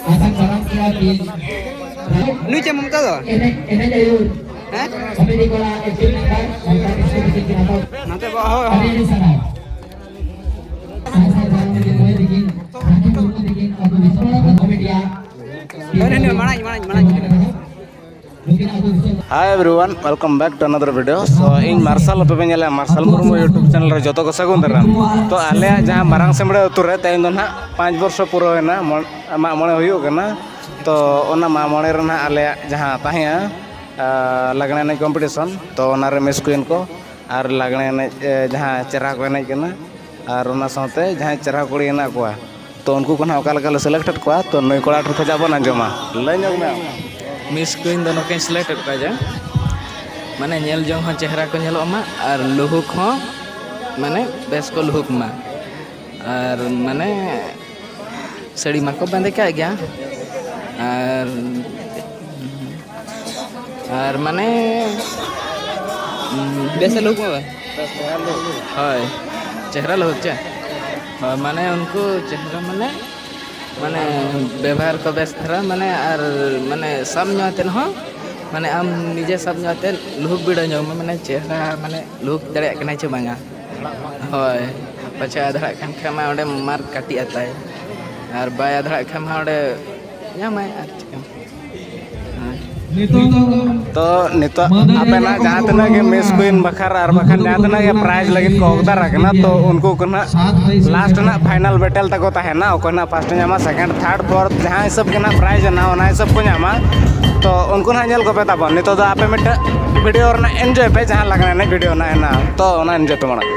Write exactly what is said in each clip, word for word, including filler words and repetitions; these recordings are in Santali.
ᱟᱥᱟᱧ ᱢᱟᱨᱟᱝ ᱠᱮᱭᱟ ᱠᱤᱱ᱾ ᱱᱩᱭ ᱪᱮᱫ ᱢᱚᱢᱛᱟ ᱫᱚ? ᱮᱱᱮᱡ, ᱮᱱᱮᱡ ᱟᱹᱭᱩᱨ᱾ ᱦᱮᱸ? ᱠᱚᱢᱤᱴᱤ ᱠᱚᱲᱟ, ᱮᱠᱴᱤᱵᱷ ᱢᱮᱢᱵᱟᱨ, ᱢᱚᱢᱛᱟ ᱠᱤᱥᱠᱩ ᱛᱟᱹᱠᱤᱱ ᱠᱤᱱ ᱦᱟᱛᱟᱣ᱾ ᱱᱚᱛᱮ ᱵᱚ-, ᱦᱳᱭ, ᱦᱳᱭ᱾ ᱟᱹᱰᱤ, ᱟᱹᱰᱤ ᱥᱟᱨᱦᱟᱣ᱾ ᱥᱟᱶ ᱥᱟᱶ ᱡᱟᱦᱟᱸ ᱛᱤᱱᱟᱹᱜ ᱢᱟᱹᱭ ᱛᱟᱹᱠᱤᱱ, ᱨᱟᱠᱷᱤ ᱢᱩᱨᱢᱩ ᱛᱟᱹᱠᱤᱱ, ᱟᱵᱚ ᱫᱤᱥᱚᱢ ᱠᱚᱢᱤᱴᱤᱭᱟᱜ ᱦᱳᱭ, ᱦᱳᱭ, ᱢᱟᱲᱟᱝ, ᱢᱟᱲᱟᱝ, ᱢᱟᱲᱟᱝ᱾ Hi everyone, welcome back to another video. So, ᱤᱧ ᱢᱟᱨᱥᱟᱞ, ᱟᱯᱮ ᱯᱮ ᱧᱮᱞᱮᱫᱼᱟ ᱢᱟᱨᱥᱟᱞ ᱢᱩᱨᱢᱩ YouTube channel ᱨᱮ ᱡᱚᱛᱚ ᱠᱚ ᱥᱟᱹᱜᱩᱱ ᱫᱟᱨᱟᱢ᱾ ᱛᱚ, ᱟᱞᱮᱭᱟᱜ ᱡᱟᱦᱟᱸ ᱢᱟᱨᱟᱝ ᱥᱮᱢᱲᱮ ᱟᱹᱛᱩ ᱨᱮ ᱛᱮᱦᱮᱧ ᱫᱚ ᱱᱟᱦᱟᱜ ᱯᱟᱸᱪ ᱵᱚᱨᱥᱚ ᱯᱩᱨᱟᱹᱣ ᱮᱱᱟ, ᱢᱚ-, ᱢᱟᱜ ᱢᱚᱬᱮ ᱦᱩᱭᱩᱜ ᱠᱟᱱᱟ᱾ ᱛᱚ, ᱚᱱᱟ ᱢᱟᱜ ᱢᱚᱬᱮ ᱨᱮ ᱱᱟᱦᱟᱜ ᱟᱞᱮᱭᱟᱜ ᱡᱟᱦᱟᱸ ᱛᱟᱦᱮᱸᱜᱼᱟ, ᱟ, ᱞᱟᱜᱽᱬᱮ ᱮᱱᱮᱡ competition, ᱛᱚ, ᱚᱱᱟᱨᱮ ᱢᱤᱥ ᱠᱩᱭᱤᱱ ᱠᱚ ᱟᱨ ᱞᱟᱜᱽᱬᱮ ᱮᱱᱮᱡ, ᱮ, ᱡᱟᱦᱟᱸ ᱪᱮᱦᱨᱟ ᱠᱚ ᱮᱱᱮᱡ ᱠᱟᱱᱟ, ᱟᱨ ᱚᱱᱟ ᱥᱟᱶᱛᱮ ᱡᱟᱦᱟᱸᱭ ᱪᱮᱦᱨᱟ ᱠᱩᱲᱤ ᱦᱮᱱᱟᱜ ᱠᱚᱣᱟ, ᱛᱚ ᱩᱱᱠᱩ ᱠᱚ ᱱᱟᱦᱟᱜ ᱚᱠᱟ ᱞᱮᱠᱟ ᱞᱮ select ᱮᱫ ᱠᱚᱣᱟ, ᱛᱚ ᱱᱩᱭ ᱠᱚᱲᱟ ᱴᱷᱮᱱ ᱠᱷᱚᱱᱟᱜ ᱵᱚᱱ ᱟᱸᱡᱚᱢᱟ᱾ ᱞᱟᱹᱭ ᱧᱚᱜ ᱢᱮ ᱟᱢ᱾ ᱢᱤᱥ ᱠᱩᱭᱤᱱ ᱫᱚ ᱱᱚᱝᱠᱟᱧ select ᱮᱫ ᱠᱚᱣᱟ ᱡᱮ, ᱢᱟᱱᱮ, ᱧᱮᱞ ᱡᱚᱝ ᱦᱚᱸ ᱪᱮᱦᱨᱟ ᱠᱚ ᱧᱮᱞᱚᱜ ᱢᱟ ᱟᱨ ᱞᱩᱦᱩᱠ ᱦᱚᱸ, ᱢᱟᱱᱮ, ᱵᱮᱥ ᱠᱚ ᱞᱩᱦᱩᱠ ᱢᱟ᱾ ᱟᱨ, ᱢᱟᱱᱮ, ᱥᱟᱹᱲᱤ ᱢᱟᱠᱚ ᱵᱟᱸᱫᱮ ᱠᱟᱜ ᱜᱮᱭᱟ᱾ ᱟᱨ, ᱟᱨ, ᱢᱟᱱᱮ, ᱩᱸ, ᱵᱮᱥ ᱞᱩᱦᱩᱠ ᱢᱟ ᱵᱟᱝ? ᱦᱳᱭ, ᱪᱮᱦᱨᱟ ᱞᱩᱦᱩᱠ ᱪᱮ? ᱦᱳᱭ, ᱢᱟᱱᱮ, ᱩᱱᱠᱩ ᱪᱮᱦᱨᱟ, ᱢᱟᱱᱮ, ᱢᱟᱱᱮ, ᱵᱮᱵᱚᱦᱟᱨ ᱠᱚ ᱵᱮᱥ ᱫᱷᱟᱨᱟ, ᱢᱟᱱᱮ, ᱟᱨ, ᱢᱟᱱᱮ, ᱥᱟᱵ ᱧᱚᱜ ᱟᱛᱮᱫ ᱦᱚᱸ, ᱢᱟᱱᱮ, ᱟᱢ ᱱᱤᱡᱮ ᱥᱟᱵ ᱧᱚᱜ ᱟᱛᱮᱫ ᱞᱩᱦᱩᱠ ᱵᱤᱰᱟᱹᱣ ᱧᱚᱜ ᱢᱮ, ᱢᱟᱱᱮ, ᱪᱮᱦᱨᱟ, ᱢᱟᱱᱮ, ᱞᱩᱦᱩᱠ ᱫᱟᱲᱮᱭᱟᱜ ᱠᱟᱱᱟᱭ ᱪᱮ ᱵᱟᱝᱟ᱾ ᱦᱳᱭ, ᱯᱟᱪᱷᱮ ᱟᱫᱷᱲᱟᱜ ᱠᱟᱱ ᱠᱷᱟᱱ ᱢᱟ ᱚᱸᱰᱮ ᱢᱟᱨᱠ ᱠᱟᱹᱴᱤᱡ ᱟᱛᱟᱭ, ᱟᱨ ᱵᱟᱭ ᱟᱫᱷᱲᱟᱜ ᱠᱷᱟᱱ ᱢᱟ ᱚᱸᱰᱮ ᱧᱟᱢᱟᱭ, ᱟᱨ ᱪᱤᱠᱟᱹ᱾ ᱦᱳᱭ᱾ ᱛᱚ, ᱱᱤᱛᱚᱜ ᱟᱯᱮ ᱱᱟᱜ ᱡᱟᱦᱟᱸ ᱛᱤᱱᱟᱹᱜ ᱜᱮ ᱢᱤᱥ ᱠᱩᱭᱤᱱ ᱵᱟᱠᱷᱨᱟ ᱟᱨ ᱵᱟᱠᱷᱟᱱ ᱡᱟᱦᱟᱸ ᱛᱤᱱᱟᱹᱜ ᱜᱮ prize ᱞᱟᱹᱜᱤᱫ ᱠᱚ ᱚᱜᱫᱟᱨ ᱟᱠᱟᱱᱟ, ᱛᱚ ᱩᱱᱠᱩ ᱠᱚ ᱱᱟᱜ last ᱱᱟᱜ final battle ᱛᱟᱠᱚ ᱛᱟᱦᱮᱱᱟ, ᱚᱠᱚᱭ ᱱᱟᱜ first ᱧᱟᱢᱟ, second, third, fourth, ᱡᱟᱦᱟᱸ ᱦᱤᱥᱟᱹᱵ ᱜᱮ ᱱᱟᱜ prize ᱮᱱᱟ, ᱚᱱᱟ ᱦᱤᱥᱟᱹᱵ ᱠᱚ ᱧᱟᱢᱟ᱾ ᱛᱚ ᱩᱱᱠᱩ ᱱᱟᱜ ᱧᱮᱞ ᱠᱚᱯᱮ ᱛᱟᱵᱚᱱ᱾ ᱱᱤᱛᱚᱜ ᱫᱚ ᱟᱯᱮ ᱢᱤᱫᱴᱟᱝ video ᱨᱮᱱᱟᱜ enjoy ᱯᱮ, ᱡᱟᱦᱟᱸ ᱞᱟᱜᱽᱬᱮ ᱮᱱᱮᱡ video ᱨᱮᱱᱟᱜ ᱦᱮᱱᱟᱜᱼᱟ, ᱛᱚ ᱚᱱᱟ enjoy ᱯᱮ ᱢᱟᱲᱟᱝ᱾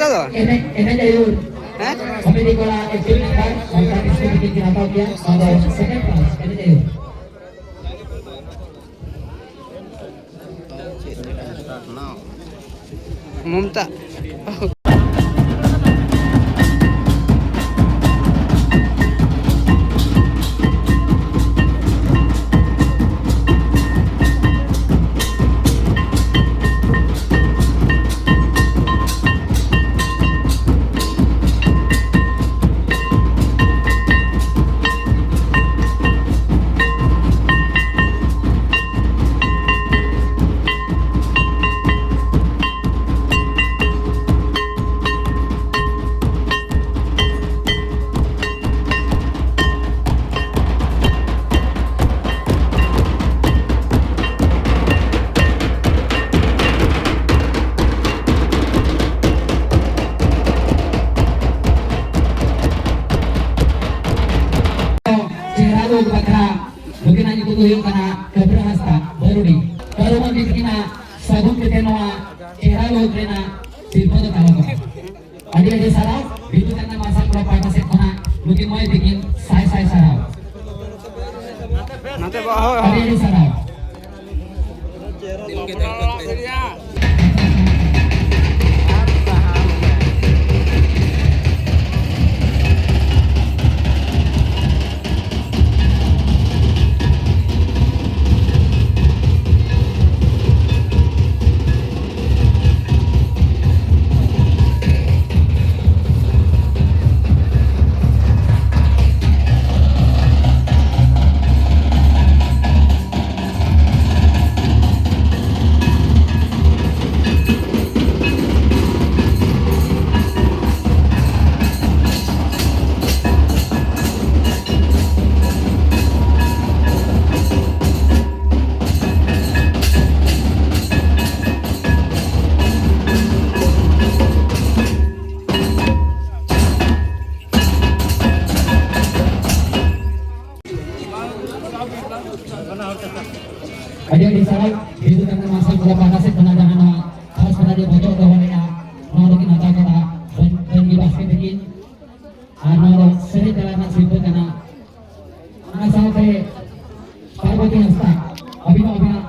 ᱮᱱᱮᱡ, ᱮᱱᱮᱡ ᱟᱹᱭᱩᱨ᱾ ᱦᱮᱸ? ᱠᱚᱢᱤᱴᱤ ᱠᱚᱲᱟ ᱮᱠᱴᱤᱵᱷ ᱢᱮᱢᱵᱟᱨ, ᱚᱱᱠᱟ ᱵᱤᱥᱠᱩᱴ ᱛᱤᱠᱤᱱ ᱠᱤᱱ ᱦᱟᱛᱟᱣ ᱠᱮᱭᱟ, ᱱᱚᱣᱟ ᱫᱚ ᱥᱮᱠᱮᱱᱰ ᱯᱨᱟᱭᱤᱡᱽ, ᱮᱱᱮᱡ ᱟᱹᱭᱩᱨ᱾ ᱢᱚᱢᱛᱟ᱾ ᱪᱮᱦᱨᱟ ᱞᱩᱠ ᱵᱟᱠᱷᱨᱟ ᱱᱩᱠᱤᱱᱟᱜ ᱧᱩᱛᱩᱢ ᱫᱚ ᱦᱩᱭᱩᱜ ᱠᱟᱱᱟ ᱠᱟᱹᱵᱽᱨᱟᱹ ᱦᱟᱸᱥᱫᱟ, ᱵᱟᱹᱨᱩᱰᱤ᱾ ᱠᱟᱹᱨᱩ ᱢᱟᱹᱱᱢᱤ ᱛᱟᱹᱠᱤᱱᱟᱜ ᱥᱟᱹᱜᱩᱱ ᱛᱮ ᱱᱚᱣᱟ ᱪᱮᱦᱨᱟ ᱞᱩᱠ ᱨᱮᱱᱟᱜ ᱥᱤᱨᱯᱟᱹ ᱫᱚ ᱪᱟᱞᱟᱜ ᱠᱟᱱᱟ᱾ ᱟᱹᱰᱤ ᱟᱹᱰᱤ ᱥᱟᱨᱦᱟᱣ, ᱵᱤᱫᱩ ᱪᱟᱸᱫᱟᱱ ᱢᱟᱨᱥᱟᱞ ᱠᱞᱟᱵᱽ ᱯᱟᱦᱴᱟ ᱥᱮᱫ ᱠᱷᱚᱱᱟᱜ ᱱᱩᱠᱤᱱ ᱢᱟᱹᱭ ᱛᱟᱹᱠᱤᱱ ᱥᱟᱭ ᱥᱟᱭ ᱥᱟᱨᱦᱟᱣ᱾ ᱱᱟᱛᱮ ᱵᱟ, ᱦᱳᱭ, ᱦᱳᱭ᱾ ᱟᱹᱰᱤ ᱟᱹᱰᱤ ᱥᱟᱨᱦᱟᱣ᱾ ᱟᱹᱰᱤ ᱟᱹᱰᱤ ᱥᱟᱨᱦᱟᱣ, ᱵᱤᱫᱩ ᱪᱟᱸᱫᱟᱱ ᱢᱟᱨᱥᱟᱞ ᱠᱞᱟᱵᱽ ᱯᱟᱦᱴᱟ ᱥᱮᱫ ᱠᱷᱚᱱᱟᱜ ᱡᱟᱦᱟᱸ ᱱᱚᱣᱟ ᱯᱷᱟᱥᱴ ᱯᱨᱟᱭᱤᱡᱽ ᱮ ᱵᱚᱡᱚᱜ ᱫᱚᱦᱚ ᱞᱮᱫᱼᱟ, ᱱᱚᱣᱟ ᱫᱚᱠᱤᱱ ᱦᱟᱛᱟᱣ ᱠᱮᱫᱟ᱾ ᱟᱨ ᱱᱚᱣᱟ ᱫᱚ ᱥᱮᱨᱮᱧ ᱛᱟᱞᱟ ᱨᱮᱱᱟᱜ ᱥᱤᱨᱯᱟᱹ ᱠᱟᱱᱟ᱾ ᱚᱱᱟ ᱥᱟᱶᱛᱮ ᱯᱟᱨᱵᱚᱛᱤ ᱦᱟᱸᱥᱫᱟ, ᱟᱹᱵᱤᱱ ᱦᱚᱸ ᱟᱹᱵᱤᱱᱟᱜ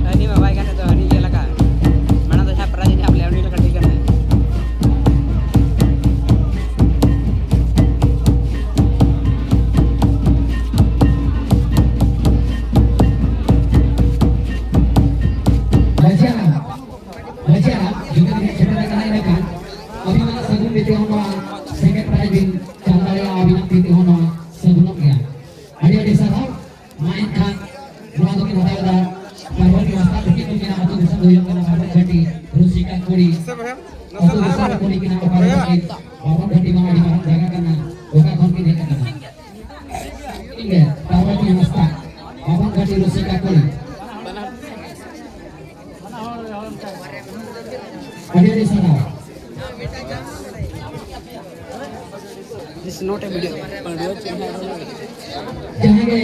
ᱦᱟᱹᱱᱤ ᱢᱟ ᱵᱟᱭ ᱜᱟᱱᱚᱜ ᱫᱚ, ᱦᱟᱹᱱᱤ ᱜᱮ ᱞᱟᱜᱟᱜᱼᱟ᱾ ᱢᱟᱲᱟᱝ ᱫᱚ ᱡᱟᱦᱟᱸ prize ᱧᱟᱢ ᱞᱮᱫ, ᱩᱱᱤ ᱞᱮᱠᱟ ᱴᱷᱤᱠ ᱠᱟᱱᱟ᱾ ᱵᱟᱪᱷᱟ, ᱵᱟᱪᱷᱟ, ᱡᱩᱫᱤ ᱵᱤᱱ ᱥᱮᱴᱮᱨ ᱟᱠᱟᱱᱟ, ᱤᱱᱟᱹᱠᱷᱟᱱ ᱟᱹᱵᱤᱱᱟᱜ ᱥᱟᱹᱜᱩᱱ ᱛᱤ ᱛᱮᱦᱚᱸ ᱱᱚᱣᱟ second prize ᱵᱤᱱ ᱪᱟᱞ ᱫᱟᱲᱮᱭᱟᱜᱼᱟ, ᱟᱹᱵᱤᱱᱟᱜ ᱛᱤ ᱛᱮᱦᱚᱸ ᱱᱚᱣᱟ ᱥᱟᱹᱜᱩᱱᱚᱜ ᱜᱮᱭᱟ᱾ ᱟᱹᱰᱤ ᱟᱹᱰᱤ ᱥᱟᱨᱦᱟᱣ᱾ ᱢᱟ ᱮᱱᱠᱷᱟᱱ ᱱᱚᱣᱟ ᱫᱚᱠᱤᱱ ᱦᱟᱛᱟᱣ ᱮᱫᱟ ᱯᱟᱨᱵᱚᱛᱤ ᱦᱟᱸᱥᱫᱟ, ᱛᱟᱹᱠᱤᱱ ᱫᱚᱠᱤᱱᱟᱜ ᱟᱹᱛᱩ ᱫᱤᱥᱚᱢ ᱫᱚ ᱦᱩᱭᱩᱜ ᱠᱟᱱᱟ ᱵᱟᱵᱚᱱ ᱜᱷᱟᱹᱴᱤ, ᱨᱩᱥᱤᱠᱟ ᱠᱩᱲᱤ᱾ ᱟᱹᱛᱩ ᱫᱤᱥᱚᱢ ᱨᱮ ᱠᱩᱲᱤ ᱠᱤᱱᱟ ᱚᱠᱟ ᱨᱮ ᱛᱟᱹᱠᱤᱱ, ᱵᱟᱵᱚᱱ ᱜᱷᱟᱹᱴᱤ ᱢᱟ ᱟᱹᱰᱤ ᱢᱟᱨᱟᱝ ᱡᱟᱭᱜᱟ ᱠᱟᱱᱟ, ᱚᱠᱟ ᱠᱷᱚᱱ ᱠᱤᱱ ᱦᱮᱡ ᱟᱠᱟᱱᱟ? ᱤᱧ ᱜᱮ, ᱯᱟᱨᱵᱚᱛᱤ ᱦᱟᱸᱥᱫᱟ, ᱵᱟᱵᱚᱱ ᱜᱷᱟᱹᱴᱤ, ᱨᱩᱥᱤᱠᱟ ᱠᱩᱲᱤ᱾ ᱟᱹᱰᱤ ᱟᱹᱰᱤ ᱥᱟᱨᱦᱟᱣ᱾ This is not a video. ᱡᱟᱦᱟᱸ ᱜᱮ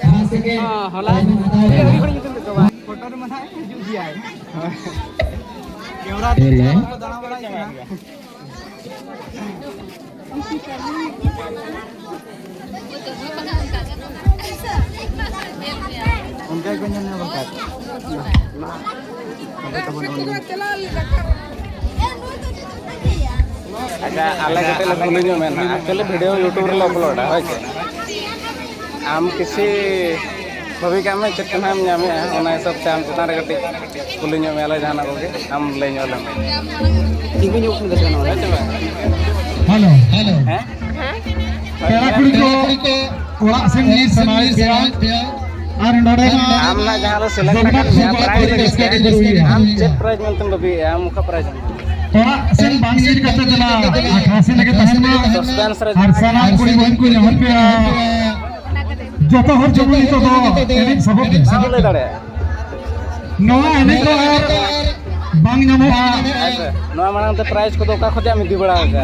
first, second, ᱦᱚᱸ, ᱦᱚᱞᱟ prize ᱵᱚᱱ ᱦᱟᱛᱟᱣ ᱠᱟᱫᱟ᱾ ᱩᱱᱤ ᱦᱚᱲ ᱧᱩᱛᱩᱢ ᱛᱮᱫᱚ ᱵᱟᱝ᱾ ᱢᱟ ᱱᱟᱦᱟᱜ ᱦᱤᱡᱩᱜ ᱜᱮᱭᱟᱭ᱾ Camera hello. ᱫᱟᱬᱟ ᱵᱟᱲᱟᱭ ᱠᱟᱱᱟ᱾ ᱚᱱᱠᱟ ᱜᱮᱠᱚ ᱧᱮᱞ ᱧᱟᱢ ᱟᱠᱟᱫ᱾ ᱟᱪᱪᱷᱟ, ᱟᱞᱮ ᱠᱟᱹᱴᱤᱡ ᱞᱮ ᱠᱩᱞᱤ ᱧᱚᱜ ᱢᱮᱭᱟ ᱱᱟᱦᱟᱜ᱾ Actually video YouTube ᱨᱮᱞᱮ ᱟᱯᱞᱳᱰᱟ, ᱦᱳᱭ ᱥᱮ? ᱟᱢ ᱠᱤᱪᱷᱤ ᱵᱷᱟᱹᱵᱤ ᱠᱟᱜ ᱢᱮ ᱪᱮᱫ ᱠᱚ ᱱᱟᱦᱟᱜ ᱮᱢ ᱧᱟᱢᱮᱜᱼᱟ, ᱚᱱᱟ ᱦᱤᱥᱟᱹᱵ ᱛᱮ ᱟᱢ ᱪᱮᱛᱟᱱ ᱨᱮ ᱠᱟᱹᱴᱤᱡ ᱠᱩᱞᱤ ᱧᱚᱜ ᱢᱮᱭᱟ ᱞᱮ ᱡᱟᱦᱟᱱᱟᱜ ᱠᱚᱜᱮ, ᱟᱢ ᱞᱟᱹᱭ ᱧᱚᱜ ᱟᱞᱮ ᱢᱮ᱾ ᱦᱮᱸ ᱪᱮ ᱵᱟᱝ? Hello, hello. ᱦᱮᱸ? ᱯᱮᱲᱟ ᱠᱩᱲᱤ ᱠᱚ ᱚᱲᱟᱜ ᱥᱮᱱ ᱧᱤᱨ ᱥᱟᱱᱟᱭᱮᱫ ᱯᱮᱭᱟ᱾ ᱟᱨ ᱱᱚᱰᱮ ᱢᱟ ᱟᱢ ᱱᱟᱜ ᱡᱟᱦᱟᱸ ᱨᱮ select ᱡᱚᱜᱚᱱᱱᱟᱛᱷ ᱟᱠᱟᱱ ᱢᱮᱭᱟ, ᱥᱩᱵᱷᱟ prize ᱠᱚ ᱞᱟᱹᱜᱤᱫ ᱨᱟᱹᱥᱠᱟᱹ ᱛᱮ ᱜᱮ ᱡᱟᱹᱨᱩᱲ ᱜᱮᱭᱟ᱾ ᱟᱢ ᱪᱮᱫ prize ᱢᱮᱱᱛᱮᱢ ᱵᱷᱟᱹᱵᱤᱭᱮᱫᱼᱟ? ᱟᱢ ᱚᱠᱟ prize ᱮᱢ ᱚᱲᱟᱜ ᱥᱮᱱ ᱵᱟᱝ ᱧᱤᱨ ᱠᱟᱛᱮ ᱫᱮᱞᱟ, ᱟᱠᱷᱲᱟ ᱥᱮᱱ ᱜᱮ ᱛᱟᱦᱮᱱ ᱢᱟ᱾ Suspense ᱨᱮ ᱟᱨ ᱥᱟᱱᱟᱢ ᱠᱩᱲᱤ ᱵᱚᱦᱤᱱ ᱠᱚ ᱡᱟᱦᱟᱸ ᱯᱮ ᱡᱚᱛᱚ ᱦᱚᱲ ᱡᱮᱢᱚᱱ ᱱᱤᱛᱚᱜ ᱫᱚ ᱮᱱᱮᱡ ᱥᱟᱵᱚᱜ ᱯᱮ᱾ ᱵᱟᱢ ᱞᱟᱹᱭ ᱫᱟᱲᱮᱭᱟᱜᱼᱟ᱾ ᱱᱚᱣᱟ ᱮᱱᱮᱡ ᱫᱚ ᱟᱨ ᱵᱟᱝ ᱧᱟᱢᱚᱜᱼᱟ᱾ ᱟᱪᱪᱷᱟ, ᱱᱚᱣᱟ ᱢᱟᱲᱟᱝ ᱛᱮ prize ᱠᱚᱫᱚ ᱚᱠᱟ ᱠᱷᱚᱱᱟᱜ ᱮᱢ ᱤᱫᱤ ᱵᱟᱲᱟ ᱟᱠᱟᱫᱼᱟ?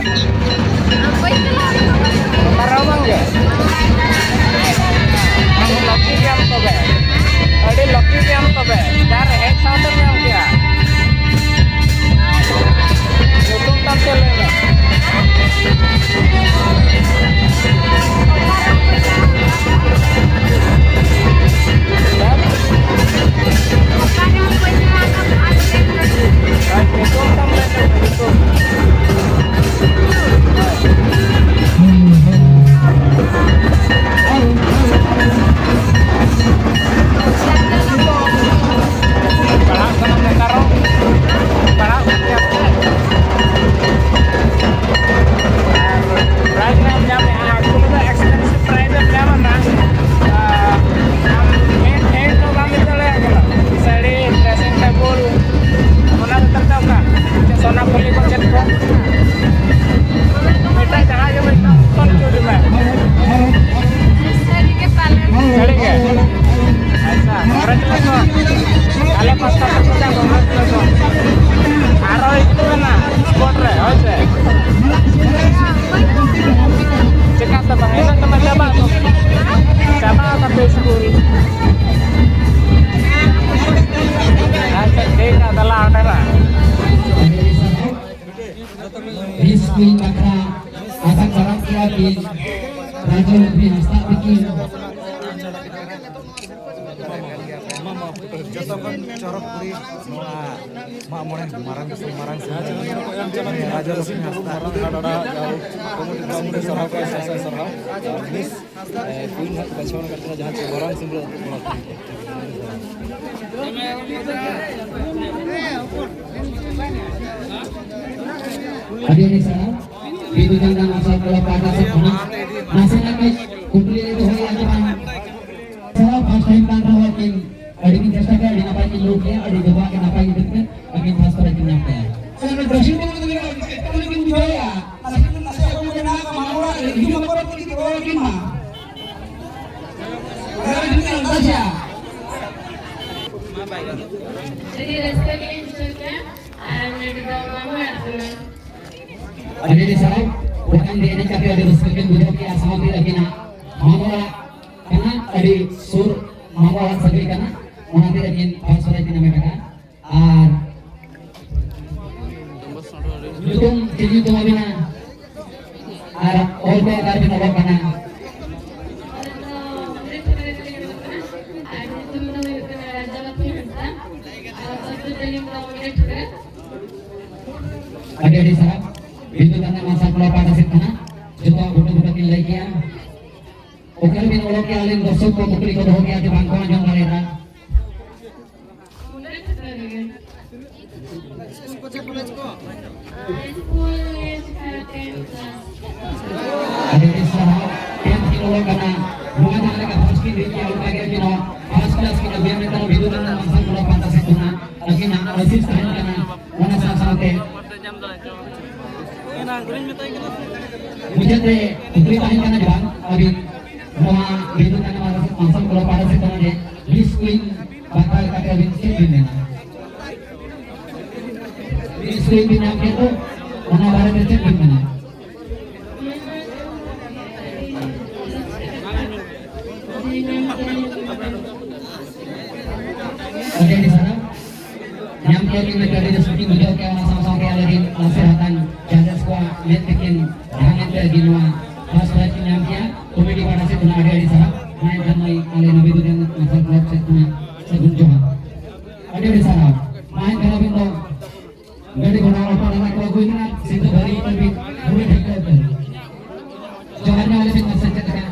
ᱚᱠᱟ ᱨᱮᱦᱚᱸ ᱵᱟᱝ ᱜᱮ? ᱟᱢ lucky ᱜᱮᱭᱟᱢ ᱛᱚᱵᱮ, ᱟᱹᱰᱤ lucky ᱜᱮᱭᱟᱢ ᱛᱚᱵᱮ, ᱡᱟᱦᱟᱸ ᱨᱮ ᱦᱮᱡ ᱥᱟᱶᱛᱮᱢ ᱧᱟᱢ ᱠᱮᱜᱼᱟ᱾ ᱧᱩᱛᱩᱢ ᱛᱟᱢ ᱪᱮᱫ ᱞᱟᱹᱭ ᱢᱮ? ᱟᱨ ᱧᱩᱛᱩᱢ ᱛᱟᱢ ᱞᱟᱹᱭ ᱢᱮ, ᱧᱩᱛᱩᱢ᱾ ᱯᱟᱲᱦᱟᱜ ᱠᱟᱱᱟᱢ ᱱᱮᱛᱟᱨ ᱦᱚᱸ? ᱯᱟᱲᱦᱟᱜ ᱠᱟᱱ ᱜᱮᱭᱟᱢ ᱥᱮ? ᱟᱨ prize ᱢᱟᱢ ᱧᱟᱢᱮᱜᱼᱟ, actually ᱫᱚ expensive prize ᱮᱢ ᱧᱟᱢᱟ ᱱᱟᱜ᱾ ᱟᱨ ᱟᱢ ᱦᱮᱡ, ᱦᱮᱡ ᱫᱚ ᱵᱟᱢ ᱦᱮᱡ ᱫᱟᱲᱮᱭᱟᱜ ᱠᱟᱱᱟ᱾ ᱥᱟᱹᱲᱤ, dressing table, ᱚᱱᱟ ᱵᱚᱫᱚᱞ ᱛᱮ ᱚᱠᱟ? ᱪᱮᱫ ᱥᱚᱱᱟ ᱯᱷᱩᱞᱤ ᱠᱚ ᱪᱮᱫ ᱠᱚ? ᱮᱴᱟᱜ ᱡᱟᱦᱟᱸ ᱜᱮ ᱢᱤᱫᱴᱟᱝ ᱯᱷᱳᱱ ᱦᱚᱪᱚ ᱢᱮ᱾ ᱥᱟᱹᱨᱤ ᱜᱮ ᱯᱟᱞᱮᱱ᱾ ᱥᱟᱹᱨᱤ ᱜᱮ? ᱟᱪᱪᱷᱟ, congratulations᱾ ᱟᱞᱮ ᱯᱟᱥᱴᱟ ᱥᱮᱫ ᱠᱷᱚᱱᱟᱜ congratulations᱾ ᱟᱨᱚ ᱦᱤᱡᱩᱜ ᱢᱮ ᱱᱟ sport ᱨᱮ, ᱦᱳᱭ ᱥᱮ? ᱪᱮᱠᱟ ᱛᱮ ᱵᱟᱝ? ᱤᱱᱟᱹᱜ ᱛᱮᱢᱟ ᱪᱟᱵᱟᱜ ᱛᱟᱯᱮ᱾ ᱪᱟᱵᱟᱜ ᱛᱟᱯᱮ ᱥᱠᱩᱞ᱾ ᱪᱚᱨᱚᱠ ᱠᱩᱲᱤ ᱱᱚᱣᱟ ᱢᱟᱜ ᱢᱚᱬᱮ ᱢᱟᱨᱟᱝ ᱢᱟᱨᱟᱝ ᱥᱮ ᱨᱟᱡᱟ ᱞᱚᱠᱥᱢᱤ ᱦᱟᱸᱥᱫᱟ ᱢᱟᱨᱟᱝ ᱦᱟᱰᱟᱲᱟ ᱡᱟᱦᱟᱸ ᱠᱚᱢᱤᱴᱤ ᱠᱚᱢᱤᱴᱤ ᱥᱟᱨᱦᱟᱣ ᱠᱚ ᱥᱟᱭ ᱥᱟᱭ ᱥᱟᱨᱦᱟᱣ᱾ ᱢᱤᱥ ᱠᱩᱭᱤᱱ ᱦᱟᱸᱜ ᱵᱟᱪᱷᱟᱣ ᱟᱠᱟᱫ ᱠᱤᱱᱟ ᱡᱟᱦᱟᱸ ᱪᱮ ᱢᱟᱨᱟᱝ ᱥᱤᱢ ᱨᱮ ᱟᱹᱛᱩ ᱠᱚᱲᱟ ᱠᱩᱲᱤ᱾ ᱟᱹᱰᱤ ᱟᱹᱰᱤ ᱥᱟᱨᱦᱟᱣ᱾ ᱵᱤᱫᱩ ᱪᱟᱸᱫᱟᱱ ᱟᱥᱲᱟ ᱠᱞᱟᱵᱽ ᱯᱟᱦᱴᱟ ᱥᱮᱫ ᱠᱷᱚᱱᱟᱜ ᱱᱟᱥᱮᱱᱟᱜ ᱠᱟᱹᱡ ᱠᱩᱠᱞᱤ ᱞᱮ ᱫᱚᱦᱚᱭᱟ ᱡᱮ ᱵᱟᱝ ᱥᱟᱨᱦᱟᱣ first time ᱠᱟᱱ ᱨᱮᱦᱚᱸ ᱠᱤᱱ ᱟᱹᱰᱤ ᱠᱤᱱ ᱪᱮᱥᱴᱟ ᱠᱮᱫᱟ, ᱟᱹᱰᱤ ᱱᱟᱯᱟᱭ ᱠᱤᱱ ᱞᱩᱴ ᱠᱮᱫᱟ, ᱟᱹᱰᱤ ᱡᱚᱛᱚᱣᱟᱜ ᱜᱮ ᱱᱟᱯᱟᱭ ᱜᱮ ᱦᱩᱭᱩᱜ ᱠᱟᱱᱟ, ᱟᱹᱠᱤᱱ first prize ᱠᱤᱱ ᱧᱟᱢ ᱠᱮᱫᱟ᱾ ᱟᱞᱮ ᱫᱚ ᱫᱚᱠᱠᱷᱤᱱ ᱵᱚᱝᱜᱚ ᱨᱮ ᱦᱩᱭᱩᱜᱼᱟ, ᱮᱴᱠᱮᱴᱚᱬᱮ ᱠᱤᱱ ᱵᱩᱡᱷᱟᱹᱣᱮᱫᱼᱟ, ᱟᱞᱮ ᱥᱮᱫ ᱱᱟᱥᱮ ᱟᱵᱚ ᱢᱮᱱᱟᱜ ᱠᱚᱣᱟ ᱢᱟᱱᱣᱟ ᱨᱮ ᱦᱤᱡᱩᱜ ᱟᱠᱚ ᱨᱮ ᱠᱤᱱ ᱨᱚᱲ ᱟᱹᱠᱤᱱ ᱢᱟ᱾ ᱟᱹᱰᱤ ᱨᱟᱹᱥᱠᱟᱹ ᱜᱮᱞᱤᱧ ᱵᱩᱡᱷᱟᱹᱣ ᱠᱮᱫᱟ ᱟᱨ ᱱᱚᱰᱮ ᱫᱚ ᱢᱟᱢᱟ ᱚᱲᱟᱜ ᱠᱟᱱᱟ᱾ ᱟᱹᱰᱤ ᱟᱹᱰᱤ ᱥᱟᱨᱦᱟᱣ᱾ ᱚᱱᱠᱟᱱ ᱜᱮ ᱮᱱᱮᱡ ᱠᱟᱛᱮ ᱟᱹᱰᱤ ᱨᱟᱹᱥᱠᱟᱹ ᱠᱤᱱ ᱵᱩᱡᱷᱟᱹᱣ ᱠᱮᱫᱼᱟ, ᱥᱟᱶᱛᱮ ᱟᱹᱠᱤᱱᱟᱜ ᱢᱟᱢᱟ ᱚᱲᱟᱜ ᱠᱟᱱᱟ, ᱟᱹᱰᱤ ᱥᱩᱨ ᱢᱟᱢᱟ ᱚᱲᱟᱜ ᱥᱟᱹᱜᱟᱹᱭ ᱠᱟᱱᱟ, ᱚᱱᱟᱛᱮ ᱟᱹᱠᱤᱱ first prize ᱠᱤᱱ ᱦᱟᱢᱮᱴ ᱟᱠᱟᱫᱼᱟ᱾ ᱟᱨ ᱧᱩᱛᱩᱢ ᱪᱮᱫ ᱧᱩᱛᱩᱢ ᱟᱹᱵᱤᱱᱟ? ᱟᱨ ᱚᱞ ᱠᱚ ᱚᱠᱟ ᱨᱮᱵᱤᱱ ᱚᱞᱚᱜ ᱠᱟᱱᱟ? ᱟᱨ ᱧᱩᱛᱩᱢ ᱫᱚ ᱦᱩᱭᱩᱜ ᱠᱟᱱᱟ ᱨᱟᱡᱟ ᱞᱚᱠᱥᱢᱤ ᱦᱟᱸᱥᱫᱟ᱾ ᱟᱨ ᱚᱞ ᱛᱟᱹᱞᱤᱧ ᱫᱚ ᱢᱚᱬᱮ ᱴᱷᱤᱠᱟᱹ᱾ ᱟᱹᱰᱤ ᱟᱹᱰᱤ ᱥᱟᱨᱦᱟᱣ᱾ ᱵᱤᱱᱫᱩ ᱪᱟᱸᱫᱟᱱ ᱢᱟᱨᱥᱟᱞ ᱠᱞᱟᱵᱽ ᱯᱟᱦᱴᱟ ᱥᱮᱫ ᱠᱷᱚᱱᱟᱜ ᱡᱚᱛᱚᱣᱟᱜ ᱜᱷᱩᱴᱩ ᱜᱷᱩᱴᱩ ᱠᱤᱱ ᱞᱟᱹᱭ ᱠᱮᱜᱼᱟ᱾ ᱚᱠᱟ ᱨᱮᱵᱤᱱ ᱚᱞᱚᱜ ᱠᱮᱜᱼᱟ? ᱟᱹᱞᱤᱧ ᱫᱚᱨᱥᱚᱠ ᱠᱚ ᱠᱩᱠᱞᱤ ᱠᱚ ᱫᱚᱦᱚ ᱠᱮᱜᱼᱟ ᱡᱮ ᱵᱟᱝ ᱠᱚ ᱟᱸᱡᱚᱢ ᱫᱟᱲᱮᱭᱟᱫᱟ᱾ ᱟᱹᱰᱤ ᱟᱹᱰᱤ ᱥᱟᱨᱦᱟᱣ᱾ ᱴᱮᱱᱛᱷ ᱠᱤᱱ ᱚᱞᱚᱜ ᱠᱟᱱᱟ᱾ ᱱᱚᱣᱟ ᱡᱟᱦᱟᱸ ᱞᱮᱠᱟ first ᱠᱤᱱ ᱦᱩᱭ ᱠᱮᱜᱼᱟ, ᱚᱱᱠᱟ ᱜᱮ ᱟᱹᱠᱤᱱ ᱦᱚᱸ first class ᱠᱤᱱ ᱟᱹᱜᱩᱭᱟ ᱢᱮᱱᱛᱮ ᱵᱤᱫᱩ ᱪᱟᱸᱫᱟᱱ ᱢᱟᱨᱥᱟᱞ ᱠᱞᱟᱵᱽ ᱯᱟᱦᱴᱟ ᱥᱮᱫ ᱠᱷᱚᱱᱟᱜ ᱟᱹᱠᱤᱱᱟᱜ ᱟᱹᱥᱤᱥ ᱛᱟᱦᱮᱱ ᱠᱟᱱᱟ᱾ ᱚᱱᱟ ᱥᱟᱶ ᱥᱟᱶᱛᱮ ᱢᱩᱪᱟᱹᱫ ᱨᱮ ᱠᱩᱠᱞᱤ ᱛᱟᱦᱮᱸ ᱠᱟᱱᱟ ᱡᱮ ᱵᱟᱝ ᱟᱹᱵᱤᱱ ᱱᱚᱣᱟ ᱵᱤᱫᱩ ᱪᱟᱸᱫᱟᱱ ᱢᱟᱨᱥᱟᱞ ᱠᱞᱟᱵᱽ ᱯᱟᱦᱴᱟ ᱥᱮᱫ ᱠᱷᱚᱱᱟᱜ ᱡᱮ Miss Queen ᱵᱟᱠᱷᱨᱟ ᱞᱮᱠᱟᱛᱮ ᱟᱹᱵᱤᱱ ᱪᱮᱫ ᱵᱤᱱ ᱢᱮᱱᱟ? Miss Queen ᱵᱤᱱ ᱧᱟᱢ ᱠᱮᱫ ᱫᱚ, ᱚᱱᱟ ᱵᱟᱨᱮᱛᱮ ᱪᱮᱫ ᱵᱤᱱ ᱢᱮᱱᱟ? ᱟᱹᱰᱤ ᱟᱹᱰᱤ ᱥᱟᱨᱦᱟᱣ᱾ ᱧᱟᱢ ᱠᱮᱫ ᱞᱤᱧ ᱢᱮᱱᱛᱮ ᱟᱹᱰᱤ ᱨᱟᱹᱥᱠᱟᱹ ᱞᱤᱧ ᱵᱩᱡᱷᱟᱹᱣ ᱠᱮᱫᱼᱟ᱾ ᱚᱱᱟ ᱥᱟᱶ ᱥᱟᱶᱛᱮ ᱟᱞᱮ ᱨᱮᱱ ᱞᱟᱥᱮᱨ ᱦᱟᱛᱟᱝ judges ᱠᱚᱣᱟᱜ ᱢᱮᱫ ᱛᱮᱠᱤᱱ ᱡᱟᱦᱟᱸ ᱢᱮᱱᱛᱮ ᱟᱹᱠᱤᱱ ᱱᱚᱣᱟ first prize ᱠᱤᱱ ᱧᱟᱢ ᱠᱮᱜᱼᱟ᱾ ᱠᱚᱢᱤᱴᱤ ᱯᱟᱦᱴᱟ ᱥᱮᱫ ᱠᱷᱚᱱᱟᱜ ᱟᱹᱰᱤ ᱟᱹᱰᱤ ᱥᱟᱨᱦᱟᱣ᱾ ᱢᱟ ᱮᱱᱠᱷᱟᱱ ᱢᱟᱹᱭ ᱟᱞᱮ ᱱᱚᱵᱤ ᱫᱩᱨᱜᱟᱹ ᱢᱟᱨᱥᱟᱞ ᱠᱞᱟᱵᱽ ᱥᱮᱫ ᱠᱷᱚᱱᱟᱜ ᱥᱟᱹᱜᱩᱱ ᱡᱚᱦᱟᱨ᱾ ᱟᱹᱰᱤ ᱥᱟᱨᱦᱟᱣ᱾ ᱢᱟ ᱮᱱᱠᱷᱟᱱ ᱟᱹᱵᱤᱱ ᱫᱚ ᱜᱟᱹᱰᱤ ᱜᱷᱚᱲᱟ ᱚᱴᱳ ᱨᱮᱱᱟᱜ ᱠᱚ ᱟᱹᱜᱩᱭ ᱢᱮ, ᱥᱤᱫᱷᱟᱹ ᱵᱟᱹᱨᱤ ᱛᱟᱹᱵᱤᱱ ᱯᱩᱨᱟᱹ ᱴᱷᱤᱠ ᱠᱟᱛᱮ᱾ ᱡᱚᱦᱟᱨ ᱧᱚᱜ ᱞᱮᱵᱤᱱ ᱢᱟᱥᱮ ᱪᱮᱫ ᱞᱮᱠᱟ?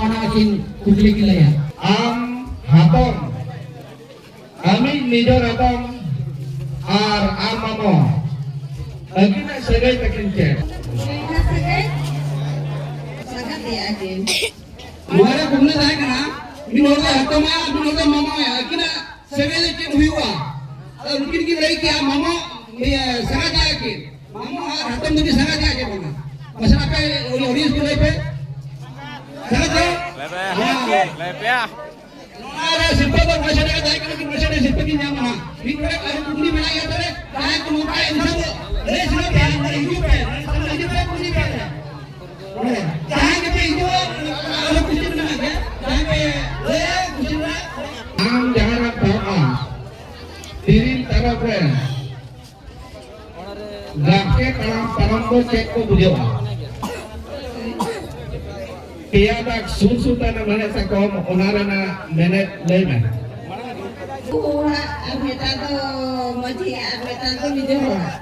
ᱚᱱᱟ ᱟᱹᱠᱤᱱ ᱠᱩᱠᱞᱤ ᱠᱤᱱ ᱞᱟᱹᱭᱟ᱾ ᱟᱢ ᱦᱟᱛᱚᱢ, ᱟᱢᱤᱡ ᱱᱤᱡᱚᱨ ᱦᱟᱛᱚᱢ ᱟᱨ ᱟᱢ ᱢᱟᱢᱚ, ᱟᱹᱠᱤᱱᱟᱜ ᱥᱟᱹᱜᱟᱹᱭ ᱛᱟᱹᱠᱤᱱ ᱪᱮᱫ? ᱵᱚᱭᱦᱟ ᱥᱟᱹᱜᱟᱹᱭ? ᱥᱟᱸᱜᱟᱛᱮᱭᱟ ᱠᱤᱱ᱾ ᱱᱚᱣᱟ ᱨᱮ ᱠᱩᱠᱞᱤ ᱛᱟᱦᱮᱸ ᱠᱟᱱᱟ, ᱢᱤᱫ ᱦᱚᱲ ᱫᱚ ᱦᱟᱛᱚᱢᱟ, ᱢᱤᱫ ᱦᱚᱲ ᱫᱚ ᱢᱟᱢᱚᱭᱟ, ᱟᱹᱠᱤᱱᱟᱜ ᱥᱟᱹᱜᱟᱹᱭ ᱫᱚ ᱪᱮᱫ ᱦᱩᱭᱩᱜᱼᱟ? ᱟᱫᱚ ᱱᱩᱠᱤᱱ ᱠᱤᱱ ᱞᱟᱹᱭ ᱠᱮᱜᱼᱟ, ᱢᱟᱢᱚ, ᱤᱭᱟᱹ, ᱥᱟᱸᱜᱟᱛᱮᱭᱟ ᱠᱤᱱ᱾ ᱢᱟᱢᱚ ᱟᱨ ᱦᱟᱛᱚᱢ ᱫᱚᱠᱤᱱ ᱥᱟᱸᱜᱟᱛᱮᱭᱟ ᱪᱮ ᱵᱟᱝᱟ? ᱢᱟᱥᱮ ᱟᱯᱮ ᱩᱱᱤ audience ᱠᱚ ᱞᱟᱹᱭ ᱯᱮ᱾ ᱥᱟᱸᱜᱟᱛᱮᱭᱟ? ᱞᱟᱹᱭ ᱯᱮ᱾ ᱦᱮᱸ᱾ ᱞᱟᱹᱭ ᱯᱮᱭᱟ᱾ ᱱᱚᱣᱟ ᱨᱮ ᱥᱤᱨᱯᱟᱹ ᱫᱚ ᱢᱚᱬᱮ ᱥᱟᱭ ᱴᱟᱠᱟ ᱛᱟᱦᱮᱸ ᱠᱟᱱᱟ, ᱢᱤᱫ ᱢᱚᱬᱮ ᱥᱟᱭ ᱴᱟᱠᱟ ᱥᱤᱨᱯᱟᱹ ᱠᱤᱱ ᱧᱟᱢᱟ ᱦᱟᱸᱜ᱾ ᱢᱤᱫ ᱢᱚᱬᱮ ᱟᱨ ᱠᱩᱠᱞᱤ ᱢᱮᱱᱟᱜ ᱜᱮᱭᱟ ᱛᱟᱦᱞᱮ, ᱡᱟᱦᱟᱸᱭ ᱠᱚ ᱱᱚᱝᱠᱟ ᱮᱱᱠᱷᱟᱱ ᱫᱚ ᱞᱟᱹᱭ ᱥᱟᱱᱟ ᱯᱮᱭᱟ, ᱱᱚᱰᱮ ᱦᱤᱡᱩᱜ ᱯᱮ, ᱱᱚᱰᱮ ᱥᱟᱱᱟᱢ ᱦᱤᱡᱩᱜ ᱯᱮ, ᱠᱩᱞᱤ ᱯᱮ᱾ ᱱᱚᱰᱮ ᱡᱟᱦᱟᱸᱭ ᱜᱮᱯᱮ ᱦᱤᱡᱩᱜᱼᱟ, ᱟᱨᱦᱚᱸ question ᱢᱮᱱᱟᱜ ᱜᱮᱭᱟ, ᱡᱟᱦᱟᱸᱭ ᱯᱮ ᱞᱟᱹᱭᱟ question ᱨᱮ᱾ ᱟᱢ ᱡᱟᱦᱟᱸ ᱨᱮᱢ ᱯᱟᱲᱦᱟᱜᱼᱟ, ᱛᱤᱨᱤᱞ ᱛᱟᱨᱚᱵ ᱨᱮ ᱜᱟᱛᱮ ᱛᱟᱲᱟᱢ ᱯᱟᱨᱚᱢ ᱫᱚ ᱪᱮᱫ ᱠᱚ ᱵᱩᱡᱷᱟᱹᱜᱼᱟ? ᱯᱮᱭᱟ ᱫᱟᱜ ᱥᱩᱨ ᱥᱩᱨ ᱛᱟᱦᱮᱱᱟ ᱢᱮᱬᱦᱮᱫ ᱥᱟᱠᱚᱢ, ᱚᱱᱟ ᱨᱮᱱᱟᱜ ᱢᱮᱱᱮᱫ ᱞᱟᱹᱭ ᱢᱮ᱾ ᱩᱱᱠᱩ ᱦᱚᱲᱟᱜ ᱟᱨ ᱢᱤᱫᱴᱟᱝ ᱫᱚ ᱢᱟᱹᱡᱷᱤ ᱟᱨ ᱢᱤᱫᱴᱟᱝ ᱫᱚ ᱱᱤᱡᱮ ᱦᱚᱲᱟᱜ᱾